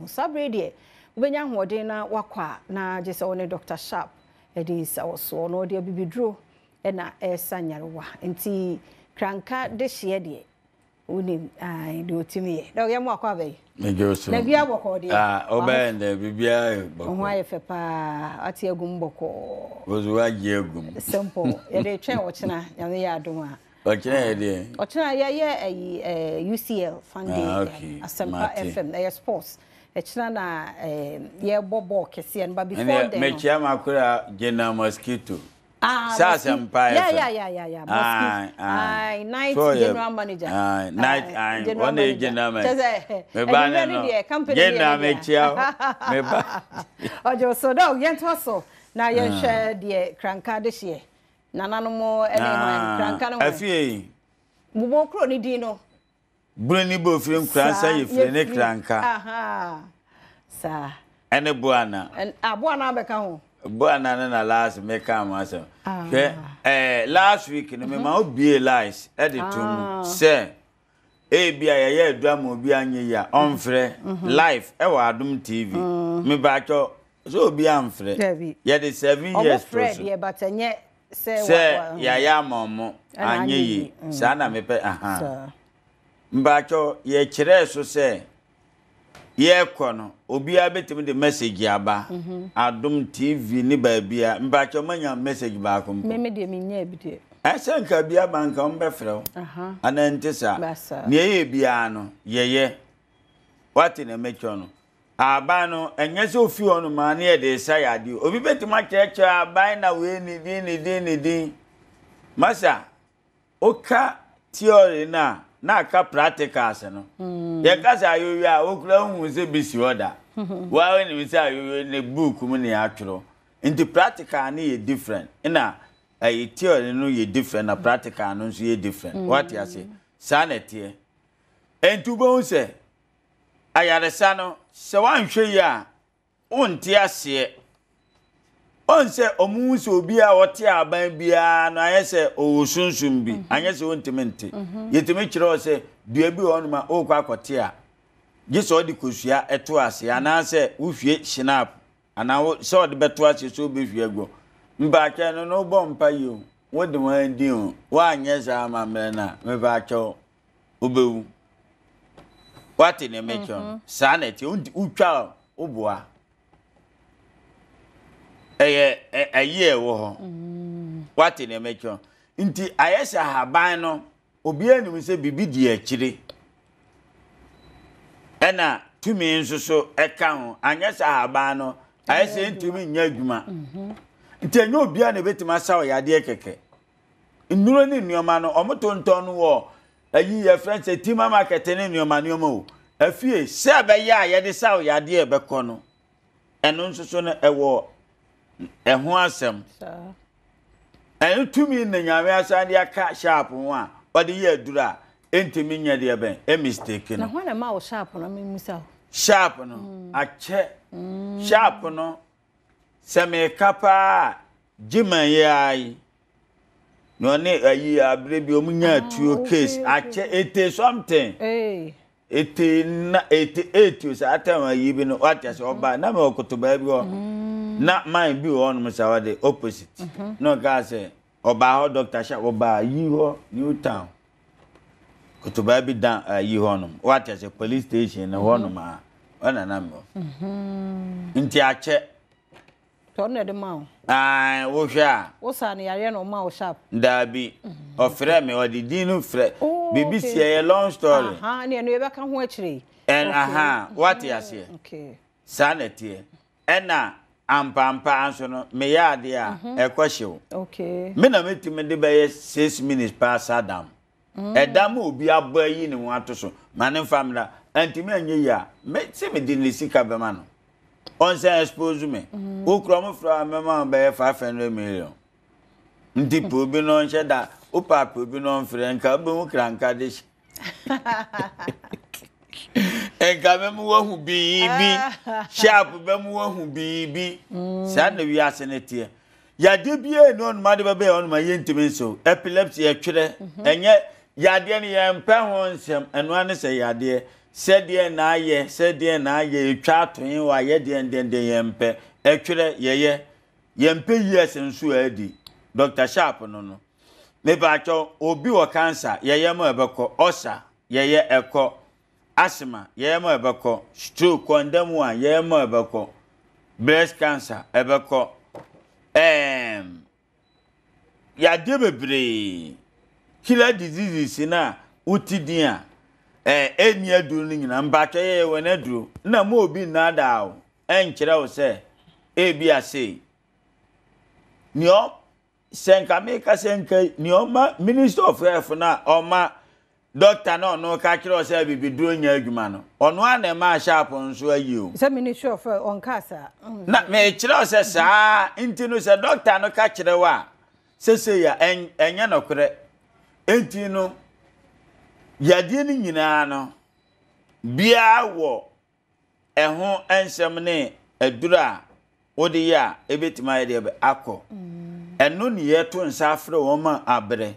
Saa berɛ yi deɛ, wobɛnya ahoɔden na woakɔ a, na gye sɛ wo ne Dɔkta Sharp de nsa wɔ soɔ na ɔde abibiduro na ɛresa nyarewa. Nti Kranka dehyeɛ deɛ, wonim ae deɛ ɔtumi yɛ. Dɔk, yɛma wakɔ aba yi. Megye wo so. Na bia bɔkɔɔ deɛ. Ah, wobɛyɛ ndɛ biribiara yɛ bɔkɔɔ. Wo ho ayɛ fɛ paa, wate agum bɔkɔɔ. Wo nso woagye agum. Simple. Yɛde retwɛn ɔkyena, Nyame yɛ adom a. Ɔkyena yɛ deɛ? Ɔkyena yɛyɛ ayi eh, UCL fun day. Ah, okay. Asempa Mate. FM, ɛyɛ sports. Ɛkyena na eh, yɛbɔ bɔɔl kɛseɛ no, but before Ɛnneɛ then no. mekyia m'akora General Mosquito. Ah, Sɛ Mosquito. Asempa Yeah, FM. yeah, yeah, yeah, yeah. Mosquito. Aye, aye. Aye, night So ɔyɛ- general manager. Aye, night, Aye, aye. general Ɔno yɛ manager. general manager. Kyɛ sɛ, Me ba anwummerɛ ne no no. deɛ, company no yɛ General ne dea. mekyia wo. Me ba. Ɔgye wo so. Dɔg, yɛntoa so na yɛnhwɛ deɛ Kranka de hyeɛ. Nananom ne hwan? Kranka ne hwan? Afie yi. Bobɔ kuro no din no. Buroni bɔ ofiri Nkoransa yɛfiri ne Kranka. Saa. Ɛne Boana. Ah, Boana abɛka ho. Boana ne na last meka ho asɛm. Hwɛ, eh, last week no mema wo bie lies ɛde to mu sɛ Ebia yɛyɛ aduru ama obi anyɛ yie a, ɔmfrɛ. Live ɛwɔ Adom TV. Mepakyɛw, sɛ obi amfrɛ. Dabi. Yɛde 7 years Ɔmo to frɛ so. deɛ but ɛnyɛ sɛ wa Sɛ wa. yɛayɛ ama ɔmo Ɛna anyɛ anyɛ yie. yie. Saa na mepɛ ahaa. Saa. Mpakyɛw, yɛkyerɛɛ so sɛ Yɛrekɔ no, obiara bɛtumi de message aba. Adom TV ne baabiara. Mpakyɛw manya message baako mpo. Me me deɛ menyaa bi deɛ. Ɛsɛ nka bi aba nka wɔn bɛfrɛ wo. Anaa nte saa. Nea ɛyɛ biara no, yɛyɛ. Wate nea mekyerɛ no? Aban no, ɛnyɛ sɛ ofi hɔ nom a ne yɛde resa yadeɛ. Obi bɛtumi akyerɛkyerɛ aban na wei ne din ne din ne din. Masa, Woka theory no a, na aka practicals no. Yɛka sɛ ayoyo a, wo koraa wonhu sɛ bi si hɔ da. Wo ara wonim sɛ ayoyo ne book mu na yɛatwerɛ. Nti practical no yɛ different, ɛna ɛyi theory no yɛ different na practical no nso yɛ different. Woate aseɛ? Saa na ɛteɛ. Nti wobɛhu sɛ ayaresa no, sɛ woanhwɛ yie a, Wonte aseɛ. Ɔn sɛ ɔmo hu sɛ obi a ɔte aban biara no ayɛ sɛ ɔwɔ sunsum bi, mhm. anyɛ sɛ wontumi nte. Mhm. Yɛtumi kyerɛ wo sɛ dua bi wɔ hɔnom a wokɔ akɔte a, gye sɛ ɔde kosua ɛto aseɛ anaasɛ wohwie shinap anaa wo sɛ ɔde bɛto aseɛ sɛ wobɛhwie agu. Mpaakyɛ no no wobɔ mpa yi o, wode wɔn adi o, woanyɛ saa amammerɛ no a, mepaakyɛw wobɛwu. Wate nea mekyerɛ no? Mhm. Saa na ɛteɛ. Wotwa a woboa. Ɛyɛ ɛyi a ɛwɔ hɔ. Mm. Wate nea mekyerɛ no? Nti ayɛ sɛ ahaban no, obiara nim sɛ biribi di akyire. Ɛna tumi nso so ɛka ho. Anyɛ sɛ ahaban no, ayɛ sɛ ntumi nyɛ adwuma. Mhm. Nti ɛnyɛ obiara na ebetumi asa ɔyadeɛ kɛkɛ. Nnuro ne nneɛma no, wɔtontɔn no wɔ ayi yɛfrɛ no sɛ tima market ne nneɛma nneɛma o. Afie sɛ ɛbɛyɛ a yɛde saw yadeɛ ɛbɛkɔ no, ɛno nso so no ɛwɔ ɛho asɛm. Ɛno tumi na Nyame asan de aka sharp ho a ɔde yɛ aduro a ɛntumi nyɛ deɛ bɛn ɛ mistake no. Na hwan na ɛma wo sharp no memmisa wo? Sharp no akyɛ. Sharp no Sɛ meka paa a, Gyeman yi ara yi, na ɔne ayi abere bi wɔn nyaa ah, tuo case akyɛ ete something. Ete na ete eight o saa time ayi bi no wate ase ɔba na mɛ ɔkoto baabi hɔ mm. na man bi wɔ hɔnom sa ɔde opposite mhm. na ɔkaa sɛ ɔbaa hɔ doctor hyɛ ɔbaa yi hɔ new town Kotobaa bi da ayi hɔnom. Wate ase police station no hɔnom a ɔna na mewɔ. Mhm. Nti akyɛ. Tɔ na ɛde ma wo. Ae, wohwɛ a. Wo saa no yareɛ na ɔma wo sharp. Daabi. Ɔfrɛ me, ɔde din no frɛ. Oh, Biribi si ɛyɛ long story. Aha, ne ɛno yɛbɛka ho akyire yi. Ɛn aha, wate aseɛ. Okay. Saa na ɛteɛ. Ɛna ampaampa nso no, meyɛ adeɛ a, ɛkɔ hyew. Me na mɛtumi de bɛyɛ 6 minutes paa sa dam. Ɛdam a obi abɔ ayi ne ho ato so, ma ne mfa mmra. Antumi anyɛ yie a, me sɛ mede ne sika bɛma no. Ɔnsan expose me. Wo kura ɔmo frɛ a mɛma wo bɛyɛ 500 million. Nti pɛ obi na ɔnhyɛ da, wopɛ a pɛ obi na ɔmfrɛ, nka wobɛhu kranka de hyɛ. Nka bɛmu wahu biribi, sharp bɛmu wahu biribi. Saa na wiase no teɛ. Yadeɛ biara ni ɔnoma de bɛbɛyɛ ɔnoma yɛntumi nso. Epilepsy ɛtwerɛ, ɛnyɛ yadeɛ no yɛmpɛ ho nsɛm, ɛno ara ne sɛ yadeɛ. Sɛ deɛn na ayɛ, sɛ deɛn na ayɛ, yɛtwa ato he wayɛ deɛn deɛn deɛn yɛmpɛ. Ɛtwerɛ, yɛyɛ. Yɛmpɛ years nso a adi. Doctor Sharp no no. Mepaakyɛw, obi wɔ cancer, yɛyɛ ma ɛbɛkɔ. Ulcer, yɛyɛ, ɛkɔ. Asthma, yɛyɛ ma ɛbɛkɔ. Stroke, kɔndam one, yɛyɛ ma ɛbɛkɔ. Breast cancer, ɛbɛkɔ. Ɛɛm, yadeɛ bebree, killer diseases no a wote din a, ɛɛ, ɛnni aduro no nyinaa. Mpakyɛ yɛyɛ wɔn aduro. Na mo obi nnaadaa wo, ɛnkyerɛ wo sɛ ebi a sei. Nea sɛ nka meka sɛ nka nea ɔma Minister of Health no a ɔma Doctor na ɔno ka kyerɛ wo sɛ abibiduro nyɛ adwuma no, ɔno ara na ɛmaa Sharp nso ayi o. Sɛ Ministry of Health, ɔnkaa saa. Na mekyerɛ wo sɛ saa nti no sɛ doctor no ka kyerɛ wo a, sesei a ɛnyɛ nokorɛ. Nti no, yadeɛ no nyinaa no, biara wɔ ɛho nsɛm ne aduru a wode yɛ a ebetumi ayɛ deɛ bɛ akɔ. Ɛno ne yɛto nsa afrɛ wɔn a abrɛ,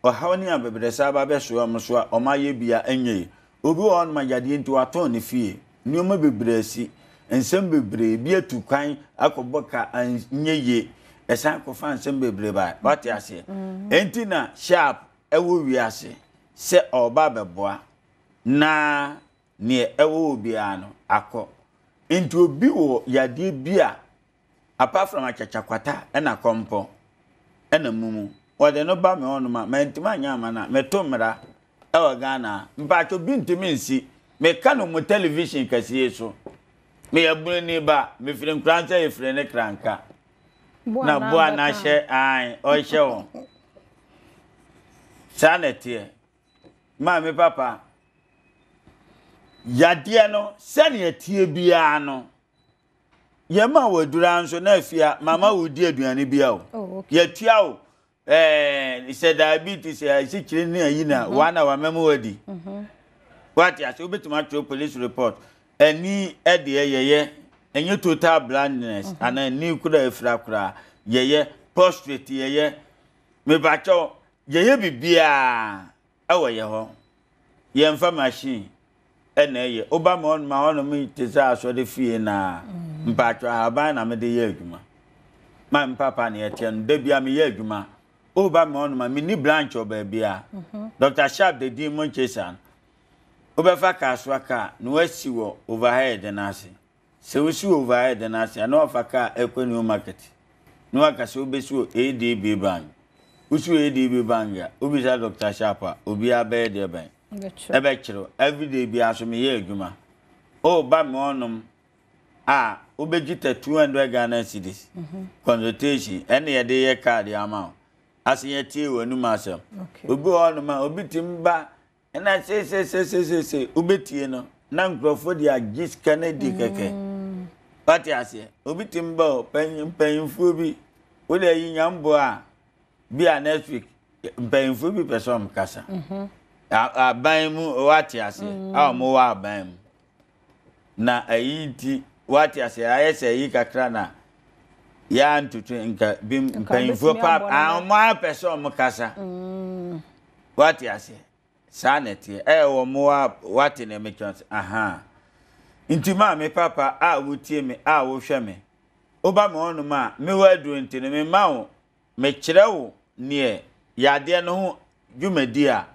ɔhaw ne abɛbrɛsɛ aba abɛsoɛ wɔn so a wɔn ayɛ bi a ɛnyɛ yie. Obi wɔ hɔnom a yadeɛ nti watɔn ne fie, nneɛma bebree asi, nsɛm bebree, bi atu kwan akɔbɔ ka anyɛ yie, ɛsan kɔfa nsɛm bebree ba. Wate aseɛ? Enti na Sharp ɛwɔ wiase sɛ ɔreba abɛboa na Neɛ ɛwɔ hɔ biara no akɔ. Nti obi wɔ yadeɛ bi a apart from akyakyakwata ɛna kɔmpɔ ɛna mumu wɔde no ba me hɔ nom a mantumi anyɛ ama no a meto mmara ɛwɔ Ghana ha. Mpakyɛ obi ntumi nsi meka no mo television kɛseɛ so. Meyɛ bununi ba mefiri Nkoranza yɛfiri ne Kranka na boa na ahyɛ ae ɔhyɛ wɔn. Saa na ɛteɛ. Maame papa, yadeɛ no sɛnea ɛteɛ biara no, yɛma wo aduru ara nso na afia mama wodi aduane bia o. Oh, Yɛtua o. Ɛɛ sɛ diabetes asikyire ne ayi na mhm. one hour mɛma wadi. Mhm. Wate ase wobɛtumi atwerɛ police report. Ani ɛdeɛ yɛyɛ ɛnyɛ total blindness mhm. anaa ani kura afira koraa yɛyɛ prostrate yɛyɛ mebakyɛw Yɛyɛ biribiara wɔ yɛ hɔ. Yɛnfa machine na ɛyɛ. Woba me hɔnom a, hɔnom te sɛ asɔre fie no ara. Mpaatwɔ ahaban na mede yɛ adwuma. Ma me papa na ɛteɛ no, da biara meyɛ adwuma. Woba me hɔnom a, menni branch wɔ baabiara. Doctor Sharp de din Monchesa no, wobɛfa Kasoa car na woasi wɔ overhead no ase. Sɛ wosi wɔ overhead no ase a, na wafa kaa ɛkɔ New Market na waka sɛ wobɛsi wɔ ADB Bank. Wosi wɔ ADB Bank a, wobisa Dr. Sharp a, obiara bɛyɛ deɛ bɛn? Ɛbɛkyerɛ wo. Everyday biara so meyɛ adwuma. Woba me hɔnom a, wobɛgyita 200 Ghana cedis. Consultation, ɛne yɛde yɛ card ama wo. Ase yɛtie w'anum asɛm. Obi wɔ hɔnom a, obi tumi ba Ɛna seeseeseeseesei wobɛtie no na nkurɔfoɔ de agye sika no adi kɛkɛ. Wate aseɛ? Obi tumi ba o, panyin mpanyinfoɔ bi, wode ayi nyamboa a, bi a next week mpanyinfoɔ bi pɛ sɛ wɔn kasa. Aban mu, wate aseɛ, a wɔn wɔ aban mu. Na ayi nti, wate aseɛ, ayɛ sɛ ayi kakra na yɛa ntoto nka bi mpanyinfoɔ pa, wɔn apɛ sɛ wɔn kasa. Wate aseɛ? Saa na ɛteɛ. Ɛyɛ wɔ mo a wate nea mekyerɛ no sɛ, ahaa. Nti maame, papa a wotie me, a wohwɛ me, woba me hɔnom a, mewɔ aduro nti no, mema wo, mekyerɛ wo neɛ yadeɛ no ho dwumadi a,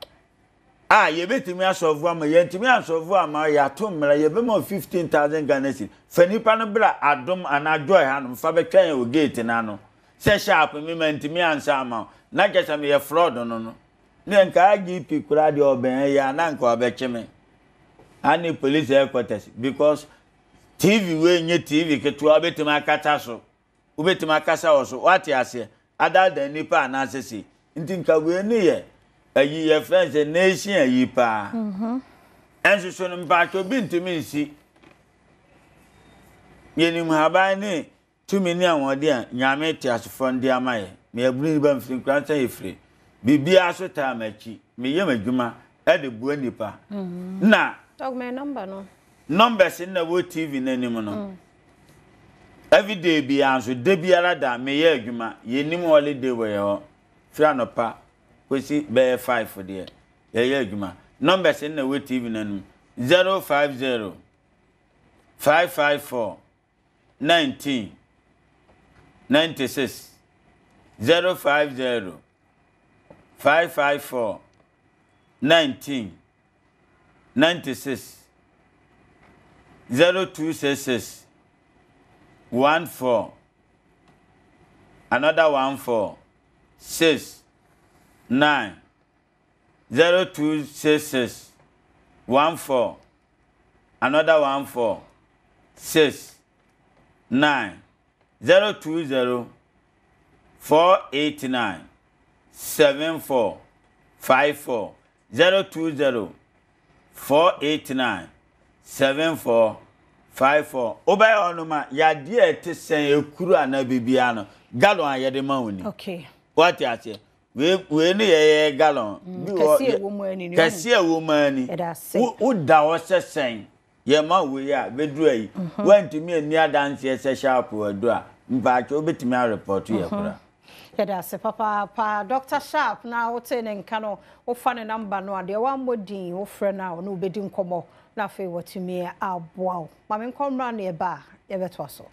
a yɛbɛtumi asɔlvo ama, yɛntumi ansɔlvo ama, yɛato mmara, yɛbɛma wo 15,000 Ghana cedi. Fa nipa no bra Adom anaa Joy hanom, fa bɛtwɛn yɛn wɔ gate no ano. Sɛ sharp me mantumi ansa ama wo, na kyerɛ sɛ meyɛ fraud no no. Ne nka IGP koraa deɛ ɔbɛn yɛ a na nka ɔbɛkye me. Ane police headquarters because TV wei nye TV ketewa wobɛtumi akata so. Wobɛtumi akasa wɔ so. Wate aseɛ? Adaadaa nnipa anaasɛ sei. Nti nka wei ne yɛ ayi yɛfrɛ sɛ nation ayi paa. Ɛnso so no mpaatwɔ bi ntumi nsi. Yɛnim haban ne Tumi ne ahoɔden a Nyame teasefoɔ no de ama yɛ. Me abunu yi ba mfiri nkoransa yɛ fire. Biribiara so taa m'akyi. Me yɛ m'adwuma de boa nnipa. Na. Dɔg me number no. Numbers no na ɛwɔ TV no anim no. Everyday biara nso, da biara da me yɛ adwuma. Yɛnnim holiday wɔ yɛ hɔ. Firi anɔpa kɔsi bɛyɛ 5 deɛ, yɛyɛ adwuma. Numbers no na ɛwɔ TV no anim. 050 554 19 96 050 554 19 96 0266 14 another 14 6 9 0266 14 another 14 6 9 020 489 74 54 020 489 74 54 Wobɛyɛ hɔnom a, yadeɛ a ɛte sɛn, ekuro anaa biribiara no, gallon a yɛde ma wo ni. Okay. Wate aseɛ? Wei wei ne yɛyɛ gallon. Bi wɔ kɛseɛ ɛwɔ mu ani ni. Kɛseɛ ɛwɔ mu ani. Yɛda ase. Wo woda hɔ sɛ sɛn? Yɛma wei a, bɛduru ayi. Woantumi anni adanseɛ sɛ sharp aduru a, mpaakyɛ wobɛtumi arepɔto yɛ koraa. Yɛda ase papaapa Doctor Sharp na wotee ne nka no, wofa ne number no a, deɛ wammɔ din wofrɛ no a ɔne wo bɛdi nkɔmmɔ na afei watumi aboa wo. Ma menkɔ mmra na yɛba a yɛbɛtoa so.